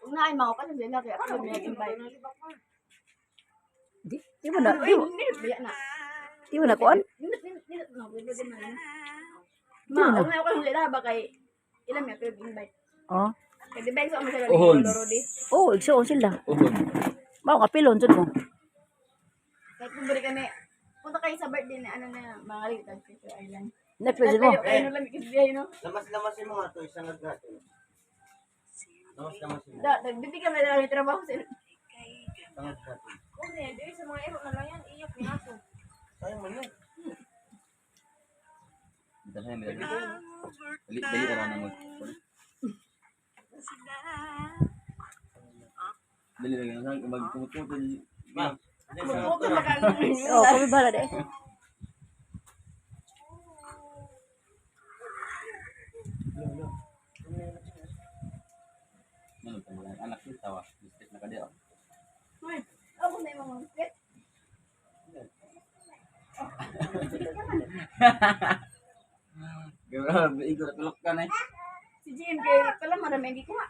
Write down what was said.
Huwag na ay mga pa sila kaya ako nag-invite. Di mo na, Ay, nindot ba na? di mo na kuan. Nindot, nindot, nindot. No, nindot din na. Di Ma, mo na. huwag na ako sila ba kay ilan may invite. Oh. Kay di ba sa mo sila Uhon. ni Lolo Rodi. Oh, igsuon sila. Uhon. Mao ka pilon jud mo. Kahit kung bari kami, punta kayo sa birthday na ano na mga ligtag sa Island. Netflix jud mo. Ay, ano lang kasi no. Lamas-lamasin mo nga to, isang natin. Lamas-lamasin mo. Da, nagbibigyan na lang ng trabaho sila. Isang natin. Kung niya, di sa mga iro na lang yan, iyak ni aso. Sayang man yun. Dali dali. Dali dali ra na mo. Dali lagi na mag kumututol. Ma, Huwag ka makalong. Oh, kami bala de. Ano pa wala anak ni tawa. Mistake na kadiyo. Hoy, ako na yung mga biscuit. Grabe, igor tulok ka na eh. Si Jim, kay pala marami ang gikuha.